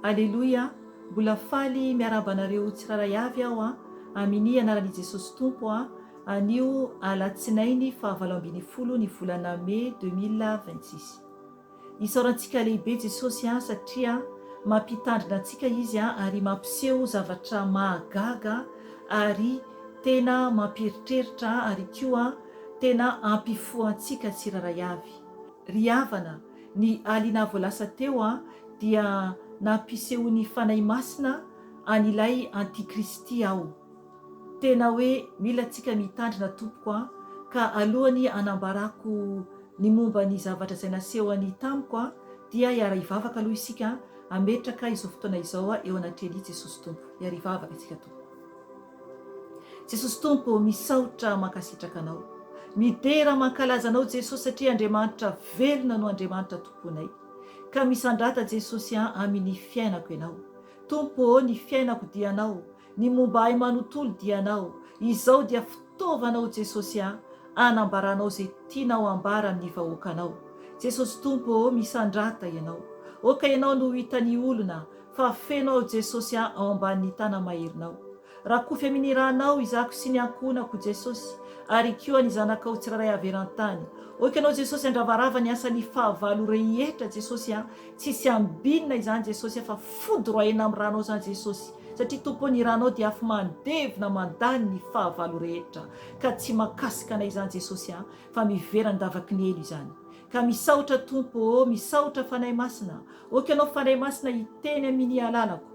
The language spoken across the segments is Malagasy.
Aleloia, mbola faly miarahaba anareo tsirairay avy aho an, amini anaran i Jesosy Tompo an, anio alatsinainy faha 18 ny volana mai 2026. Isaorantsika lehibe Jesosy an satria mampitandrina antsika Izy an ary mampiseho zavatra mahagaga ary tena mampieritreritra ary koa tena hampifoha antsika tsirairay avy. Ry havana, ny alina vao lasa teo an dia nampisehoan'ny Fanahy Masina an'ilay antikristy aho. Tena hoe mila tsika mitandrina tompoko a, ka alohany hanambarako ny momba ny zavatra izay nasehony tamiko a, dia hiara-hivavaka aloha isika hametraka izao fotoana izao eo anatrehan'i Jesosy Tompo. Hiara-hivavaka isika tompoko. Jesosy Tompo ô, misaotra mankasitraka Anao. Midera mankalaza Anao Jesosy satria Andriamanitra velona no Andriamanitra tomponay. Ka misandrata Jesosy a aminy fiainako Ianao. Tompo ô, ny fiainako dia Anao, Ny momba ahy manontolo dia Anao. Izao dia fitaovanao Jesosy a, anambaranao izay tianao ambara amin'ny vahoakanao. Jesosy Tompo ô, misandrata Ianao. Oka Ianao no ho hitan'ny olona fa feno aho Jesosy a ao ambanin'ny tana-maherinao. Rakofy amin'ny ranao izako sy ny ankohonako Jesosy ary koa ny zanakao tsirairay avy eran-tany. Oka Ianao Jesosy handravarava ny asan'ny fahavalo rehetra Jesosy a, Tsisy ambinina izany Jesosy a fa foudroyena am ranao zany Jesosy satria Tompo ô ny ranao dia afo mandevona mandany ny fahavalo rehetra ka tsy makasika anay izany Jesosy a fa mivera andavaky ny helo izany ka misaotra Tompo ô misaotra Fanahy Masina ok ianao Fanahy Masina hiteny amini alalako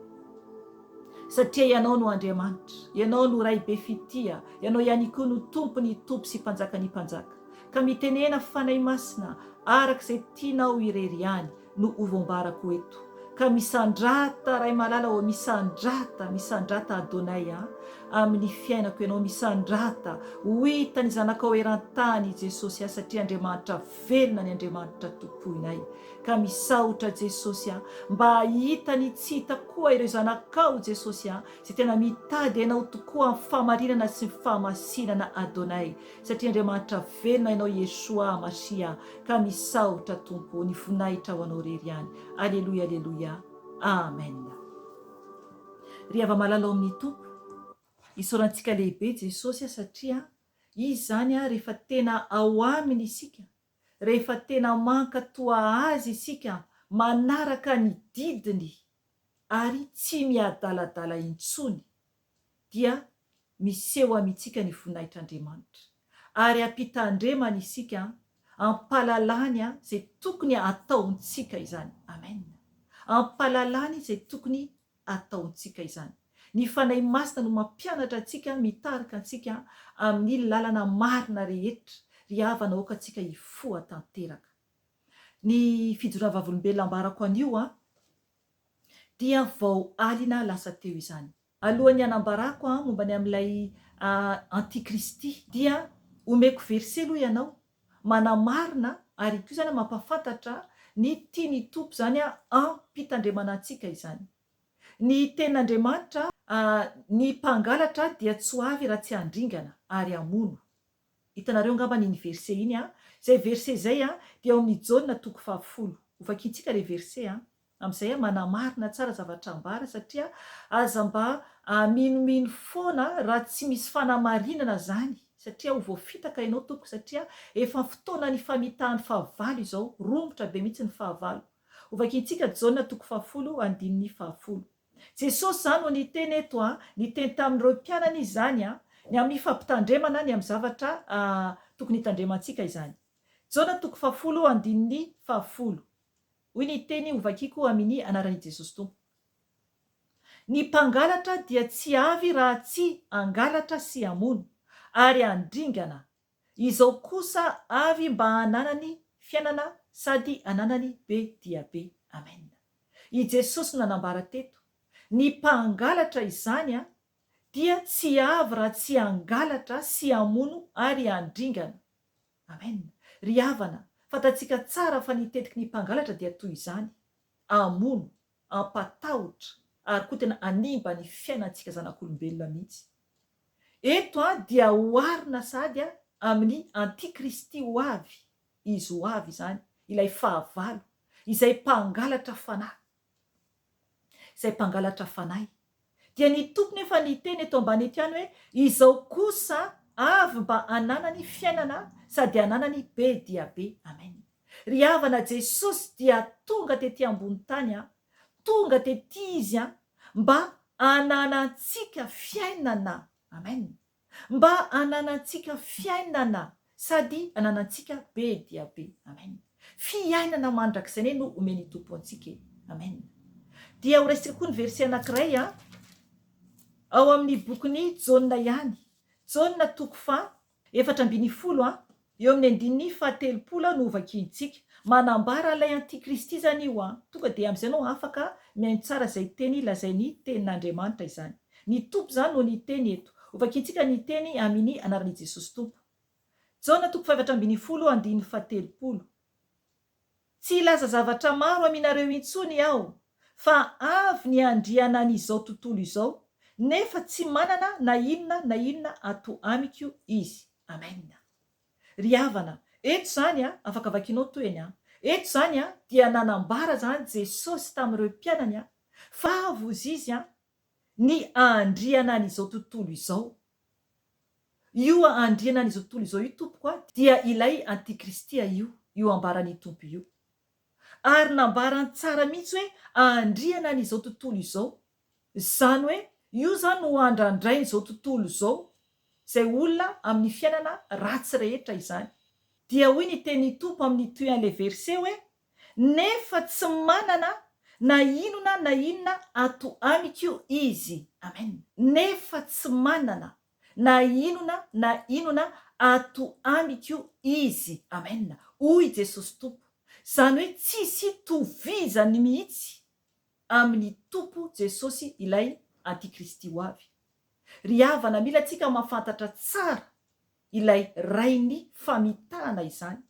satria ianao no Andriamanitra ianao no Ray be fitia ianao ihany koa no Tompo ny Tompo sy Mpanjaka ny Mpanjaka Ka mitenena Fanahy Masina araka izay tianao irery ihany no hovoambarako eto. Ka misandrata Ray malala ô misandrata misandrata Adonai a amin'ny fiainako ianao misandrata ho hitan'ny zanakao eran-tany i Jesosy a satria Andriamanitra velona ny Andriamanitra tompoinay ka misaotra Jesosy a mba hahita ny tsy hita koa ireo zanakao Jesosy a izay tena mitady Anao tokoa amin'ny fahamarinana sy ny fahamasinana Adonai Satria Andriamanitra velona ianao Yeshua Mashiah ka misaotra Tompo ny voninahitra ho anao rery ihany Aleloia Aleloia Amen Ry hava-malala ao amin'ny Tompo, isaorantsika lehibe Jesosy satria Izy izany rehefa tena ao Aminy isika, rehefa tena mankatoa Azy isika, manaraka ny didiny ary tsy miadaladala intsony dia miseho amintsika ny voninahitr'Andriamanitra, ary ampitandremany isika, ampalalany izay tokony ataontsika izany. Amen. Ampalalany izay tokony ataontsika izany. Ny Fanahy Masina no mampianatra antsika, mitarika antsika amin'ny lalana marina rehetra. Ry havana, aoka antsika hifoha tanteraka. Ny fijoroana vavolombelona ambarako anio dia vao alina lasa teo izany. Alohan'ny hanambarako momba ny amin'ilay antikristy dia omeko verset aloha ianao manamarina ary koa izany mampahafantatra ny tian'ny Tompo izany ampitandremana antsika izany. Ny tenin'Andriamanitra, ny mpangalatra dia tsy ho avy raha tsy handringana ary hamono. Hitanareo angambany iny verset iny an! Izay verset izay dia ao amin'ny Jaona toko fahafolo. Hovakintsika ilay verset an! Amin'izay aho manamarina tsara zavatra ambara satria aza mba minomino foana raha tsy misy fanamarinana zany satria ho voafitaka ianao tompoko satria efa fotoanan'ny famitahan'ny fahavalo izao, romotra be mihitsy ny fahavalo. Hovakintsika Jaona toko fahafolo andininy fahafolo. Jesosy izany no niteny eto a, niteny tamin'ireo mpianany izy izany a, ny amin'ny fampitandremana ny amin'ny zavatra tokony hitandremantsika izany. Jaona toko fahafolo andininy fahafolo. Hoy ny teny hovakiko amin ny anaran' i Jesosy Tompo. Ny mpangalatra dia tsy avy raha tsy hangalatra sy hamono, ary handringana. Izao kosa avy mba hananany fiainana sady hananany be dia be. Amen. I Jesosy no nanambara teto. Ny mpangalatra izany dia tsy avy raha tsy hangalatra sy hamono ary handringana. Amen. Ry havana, fantatsika tsara fa ny tetiky ny mpangalatra dia toy izany, hamono, hampatahotra ary koa tena hanimba ny fiainantsika zanak'olombelona mihitsy. Eto dia oharina sahady amin'ny antikristy ho avy, izy ho avy izany, ilay fahavalo, izay mpangalatra fanahy. izay mpangalatra fanahy. Dia ny Tompo nefa niteny eto ambany eto ihany hoe, Izao kosa avy mba hananany fiainana sady hananany be dia be. Amen. Ry havana, Jesosy dia tonga tety ambony tany an, tonga tety Izy an, mba hananantsika fiainana. Amen. Mba hananantsika fiainana sady hananantsika be dia be. Amen. Fiainana mandrakizay anie no omen'ny Tompo antsika e. Amen. Dia ho raisintsika koa ny verset anankiray a, ao amin'ny bokin'i Jaona ihany. Jaona toko faha 14 a, eo amin'ny andininy faha-30 no hovakiantsika. Manambara an'ilay antikristy izany io an. Tonga dia amin'izay ianao afaka mihaino tsara izay teny lazain'ny tenin'Andriamanitra izany. Ny Tompo izany no niteny eto. Hovakiantsika ny teny amin'ny anaran'i Jesosy Tompo. Jaona toko faha-14 andininy faha-30. Tsy hilaza zavatra maro aminareo intsony aho, fa avy ny andrianan'izao tontolo izao, nefa tsy manana na inona na inona ato amiko izy. Amen. Ry havana, eto izany a, afaka vakianao tohiny a, eto izany a, dia nanambara izany Jesosy tamin'ireo mpianany a, fa avy hozy Izy a, ny andrianan'izao tontolo izao. Io andrianan'izao tontolo izao io tompoko a, dia ilay antikristy io, io ambaran'ny Tompo io. Ary nambarany tsara mihitsy hoe andrianan'izao tontolo izao. Izany hoe io izany no andrandrain'izao tontolo izao, izay olona amin'ny fiainana ratsy rehetra izany. Dia hoy ny tenin'ny Tompo amin'ny toy an'ilay verset hoe, Nefa tsy manana na inona na inona ato amiko izy. Amen. Nefa tsy manana na inona na inona ato amiko izy. Amen. Hoy Jesosy Tompo. Izany hoe tsisy itovizany mihitsy amin'ny Tompo Jesosy ilay Antikristy ho avy. Ry havana, mila tsika mahafantatra tsara ilay Rain'ny famitahana izany.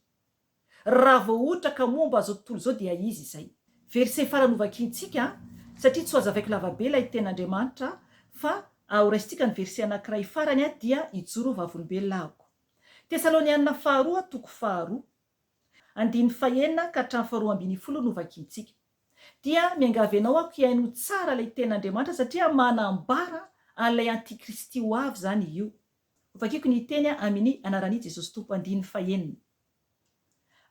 Raha vao ohatra ka momba azao tontolo izao dia izy izay. Verset farany hovakiantsika satria tsy ho azavaiko lavabe ilay tenin'Andriamanitra fa horaisintsika ny verset anankiray farany dia hijoro vavolombelona ahako. Tesalonianina faharoa toko faharoa. Andininy fahenina ka hatramin'ny faharoa ambinifolo no vakiantsika. Dia miangavy anao aho hihaino tsara ilay tenin'Andriamanitra satria manambara an'ilay antikristy ho avy izany io. Hovakiko ny teny aminy anaran'i Jesosy Tompo andininy fahenina.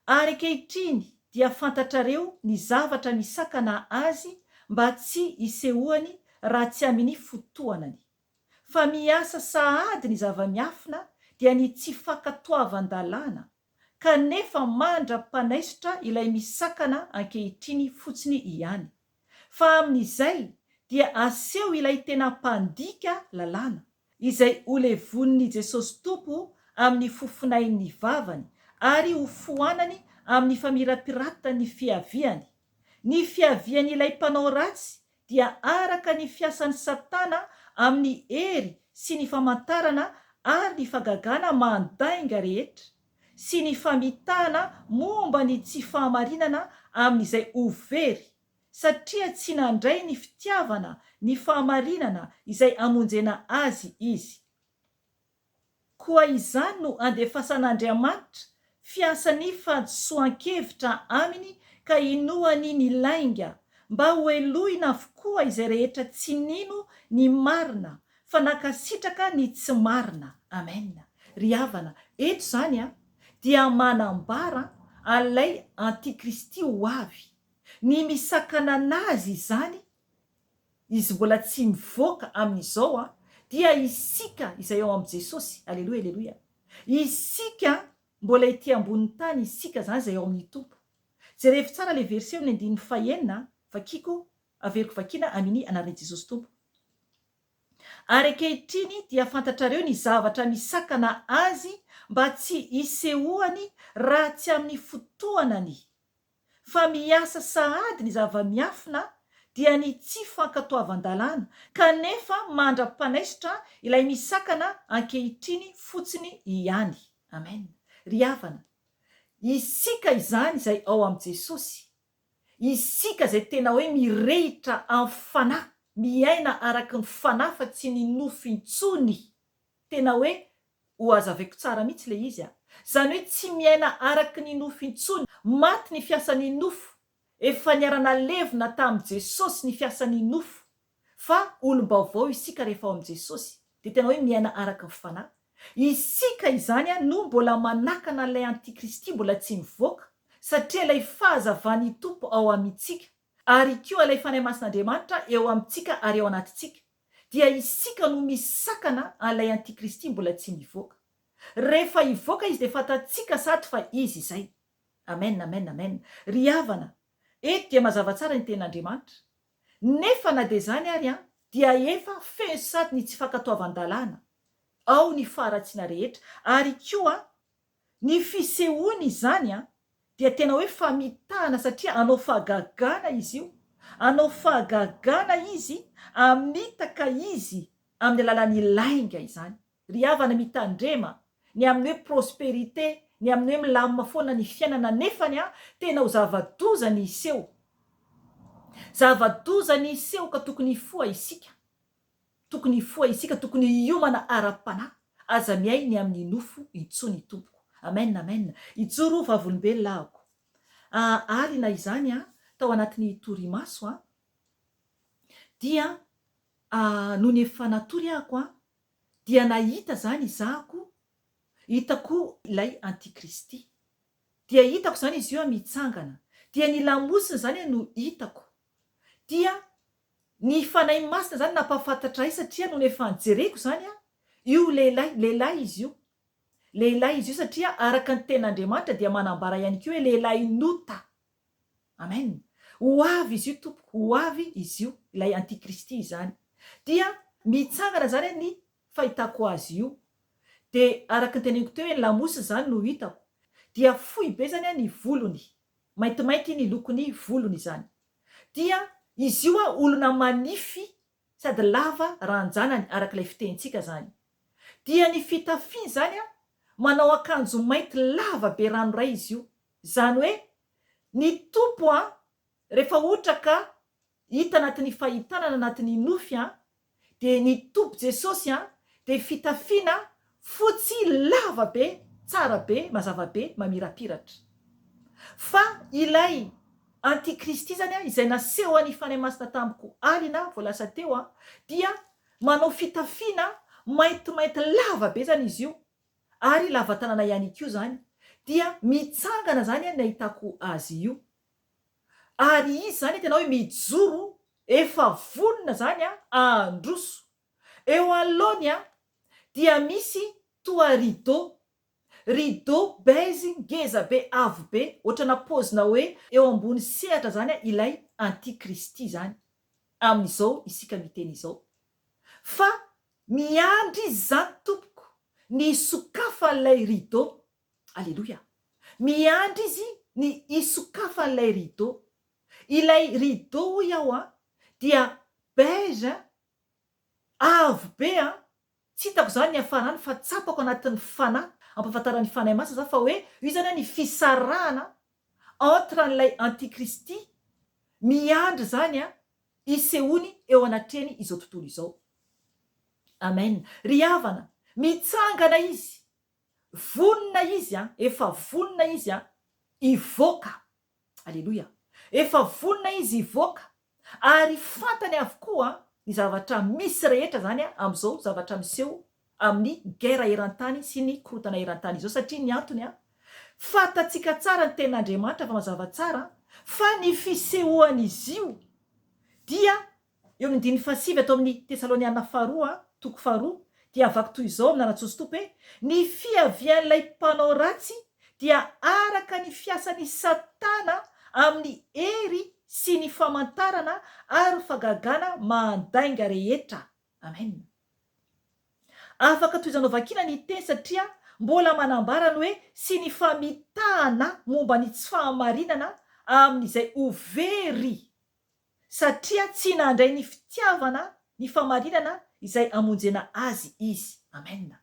Ary ankehitriny dia fantatrareo ny zavatra misakana azy mba tsy hisehoany raha tsy aminy fotoanany. Fa miasa sahady ny zava-miafina dia ny tsy fankatoavan-dalàna, kanefa mandra-panaisotra ilay misakana ankehitriny fotsiny ihany. Fa amin'izay dia aseho ilay tena mpandika lalàna, izay holevonin'i Jesosy Tompo amin'ny fofonain'ny vavany ary hofoanany amin'ny famirapiratan'ny fiaviany. Ny fiavian'ilay mpanao ratsy dia araka ny fiasan'i Satana amin'ny hery sy ny famantarana ary ny fagagana mandainga rehetra, sy ny famitahana momba ny tsy fahamarinana amin'izay ho very, satria tsy nandray ny fitiavana ny fahamarinana izay hamonjena azy izy. Koa izany no andefasan'Andriamanitra fiasan'ny fahadisoan-kevitra aminy ka inoany ny lainga, mba hohelohina avokoa izay rehetra tsy nino ny marina fa nankasitraka ny tsy marina. Amen. Ry havana, eto izany dia manambara an'ilay antikristy ho avy. Ny misakana anazy izany, izy mbola tsy mivoaka amin'izao an, dia isika izay ao amin'i Jesosy, aleloia aleloia, isika mbola ety ambonin'ny tany isika izany izay ao amin'ny Tompo. Jerevo tsara ilay verset eo amin'ny andininy fahenina, vakiko, averiko vakiana amini anaran'i Jesosy Tompo. Ary ankehitriny dia fantatrareo ny zavatra misakana azy mba tsy hisehoany raha tsy amin'ny fotoanany. Fa miasa sahady ny zava-miafina dia ny tsy fankatoavan-dalàna, kanefa mandra-panaisotra ilay misakana ankehitriny fotsiny ihany. Amen. Ry havana, isika izany izay ao amin'i Jesosy, isika izay tena hoe mirehitra amin'ny fanahy, miaina araka ny fanahy fa tsy ny nofo intsony, tena hoe Ho hazavaiko tsara mihitsy ilay izy a! Izany hoe tsy miaina araka ny nofo intsony, maty ny fiasan'ny nofo. Efa niara-nalevina tamin'i Jesosy ny fiasan'ny nofo fa olom-baovao isika rehefa ao amin'i Jesosy dia tena hoe miaina araka ny fanahy. Isika izany no mbola manakana an'ilay antikristy mbola tsy mivoaka satria ilay fahazavan'ny Tompo ao amintsika ary koa ilay Fanahy Masin'Andriamanitra eo amintsika ary ao anatintsika dia isika no misakana an'ilay antikristy mbola tsy mivoaka. Rehefa hivoaka izy dia fantatsika sady fa izy izay. Amen amen amen ry havana eto dia mazava tsara ny tenin'Andriamanitra nefa na dia izany ary an dia efa feno sady ny tsy fankatoavan-dalàna ao ny faharatsiana rehetra ary koa ny fisehoany izany an dia tena hoe famitahana satria hanao fahagagana izy io hanao fahagagana izy hamitaka izy amin'ny alalan'ny lainga izany Ry havana mitandrema, ny amin'ny hoe prospérité, ny amin'ny hoe milamina foana ny fiainana nefany an, tena ho zava-doza ny hiseho. Zava-doza ny hiseho ka tokony hifoha isika. Tokony hifoha isika, tokony hiomana ara-panahy. Aza mihay ny amin'ny nofo intsony tompoko. Amen amen. Hijoro ho vavolombelona ahako. Ary na izany an, tao anatin'ny torimaso an, dia nony efa natory ahako an, dia nahita izany izahako, hitako ilay antikristy. Dia hitako izany izy io mitsangana. Dia ny lamosiny izany no hitako. Dia ny Fanahy Masina izany nampahafantatra ahy satria nony efa nijereko izany io lehilahy, lehilahy izy io. Lehilahy izy io satria araka ny tenin'Andriamanitra dia manambara ihany koa hoe lehilahy nota. Amen! Ho avy izy io tompoko, ho avy izy io, ilay antikristy izany. Dia mitsangana izany ny fahitako azy io. Dia araka ny teneniko teo hoe ny lamosiny izany no hitako. Dia fohy be izany ny volony. Maintimainty ny lokon'ny volony izany. Dia izy io olona manify sady lava ranjanany araka ilay fitenintsika izany. Dia ny fitafiany izany manao akanjo mainty lava be ranoray izy io. Izany hoe ny Tompo an, rehefa ohatra ka hita anatin'ny fahitana na anatin'ny nofy an, dia ny Tompo Jesosy an, dia fitafiana fotsy lava be, tsara be, mazava be, mamirapiratra. Fa ilay Antikristy izany an, izay nasehon'ny Fanahy Masina tamiko alina vao lasa teo an, dia manao fitafiana maintimainty lava be izany izy io, ary lava tanana ihany koa izany, dia mitsangana izany ny ahitako azy io. Ary izy izany tena hoe mijoro, efa vonona izany handroso. Eo anoloany dia misy toa rideau, rideau beige ngeza be avo be, ohatrana paozina hoe eo ambony sehatra izany ilay anti-kristy izany, amin'izao isika miteny izao. Fa miandry izy izany tompoko ny hisokafan'ilay rideau. Aleloia! Miandry izy ny hisokafan'ilay rideau. Ilay rideau hoy aho an, dia beige avo be an, tsy hitako izany ny hafarany fa tsapako anatin'ny fanahy, ampahafantaran'ny Fanahy Masina izany fa hoe io izany an ny fisarahana entre an'ilay antikristy miandry izany an hisehoany eo anatrehany izao tontolo izao. Amen. Ry havana, mitsangana izy, vonona izy an, efa vonona izy an, hivoaka. Aleloia. Efa vonona izy hivoaka, ary fantany avokoa ny zavatra misy rehetra izany amin'izao zavatra miseho amin'ny guerre eran-tany sy ny korontana eran-tany izao satria ny antony an, fantatsika tsara ny tenin'Andriamanitra fa mazava tsara fa ny fisehoan'izy io dia eo amin'ny andininy fahasivy ato amin'ny Tesaloniana faharoa toko faharoa dia vaky toy izao amin'ny anaran-tsoso Tompo hoe ny fiavian'ilay mpanao ratsy dia araka ny fiasan'i Satana amin'ny hery sy ny famantarana ary fagagana mahandainga rehetra. Amen. Afaka tohizanao vakiana ny teny satria mbola manambara ny hoe sy ny famitahana momba ny tsy fahamarinana amin'izay ho very satria tsy nandray ny fitiavana ny famarinana izay hamonjena azy izy. Amen.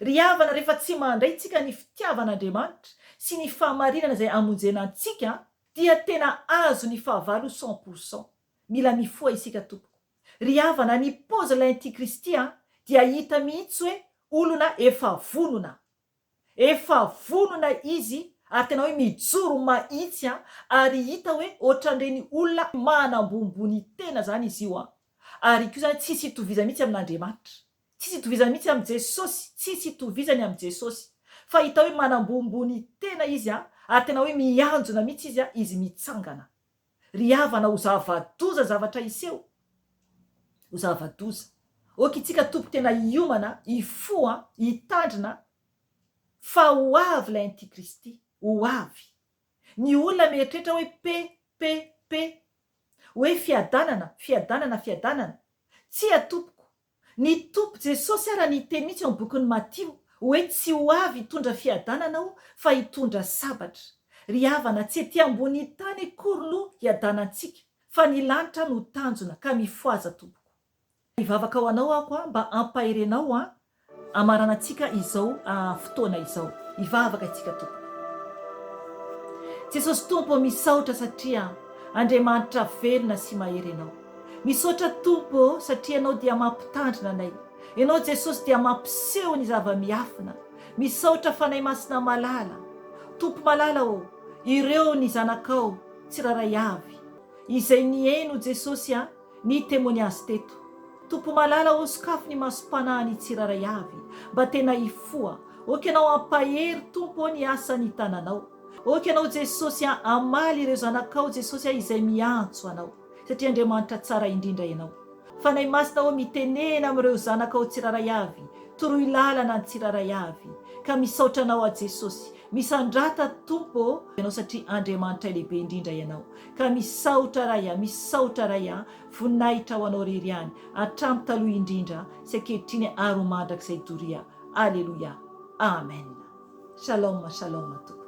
Ry havana rehefa tsy mandray tsika ny fitiavan'Andriamanitra sy ny fahamarinana izay hamonjena antsika dia tena azon'ny fahavalo 100%. Mila mifoha isika tompoko. Ry havana, ny paozin'ilay antikristy an, dia hita mihitsy hoe olona efa vonona. Efa vonona izy Ary tena hoe mijoro mahitsy an, ary hita hoe ohatran'ireny olona manambonimbony tena zany izy io an. Ary koa zany tsisy itovizany mihitsy amin'Andriamanitra. Tsisy itovizany mihitsy amin'i Jesosy, tsisy itovizany amin'i Jesosy. Fa hita hoe manambonimbony tena izy an, ary tena hoe mianjona mihitsy izy an, izy mitsangana. Ry havana ho zava-doza zavatra hiseho, ho zava-doza. Ok itsika tompoko tena hiomana, hifoha, hitandrina fa ho avy ilay antikristy, ho avy. Ny olona mieritreritra hoe PPP, hoe fiadanana, fiadanana, fiadanana. Tsia tompoko, Ny Tompo Jesosy ara niteny mihitsy ao amin'ny bokin'i Matio hoe tsy ho avy hitondra fiadanana aho fa hitondra sabatra. Ry havana, tsy ety ambony tany akory no hiadanantsika fa ny lanitra no tanjona ka mifohaza tompoko. Hivavaka ho anao aho mba hampaherenao an Hamaranantsika izao fotoana izao. Hivavaka isika Tompoko. Jesosy Tompo ô misaotra satria Andriamanitra velona sy mahery Ianao. Misaotra Tompo ô satria Ianao dia mampitandrina anay. Ianao Jesosy dia mampiseho ny zava-miafina. Misaotra Fanahy Masina malala. Tompo malala ô, ireo ny zanakao tsirairay avy izay nihaino Jesosy a, Ny témoignage teto. Tompo malala ô sokafy ny masom-panahy ny tsirairay avy mba tena hifoha. Ok ianao hampahery Tompo ô ny asa ny tananao. Ok ianao Jesosy a hamaly ireo zanakao Jesosy a izay miantso anao satria Andriamanitra tsara indrindra ianao. Fanahy Masina ô mitenena amin'ireo zanakao tsirairay avy toroy lalana ny tsirairay avy ka misaotra anao aho Jesosy. Misandrata Tompo ô ianao satria Andriamanitray lehibe indrindra ianao. Ka misaotra Ray a, misaotra Ray a, voninahitra ho Anao rery ihany, hatramin'ny taloha indrindra sy ankehitriny ary ho mandrakizay doria. Aleloia. Amen. Shalom shalom tompoko.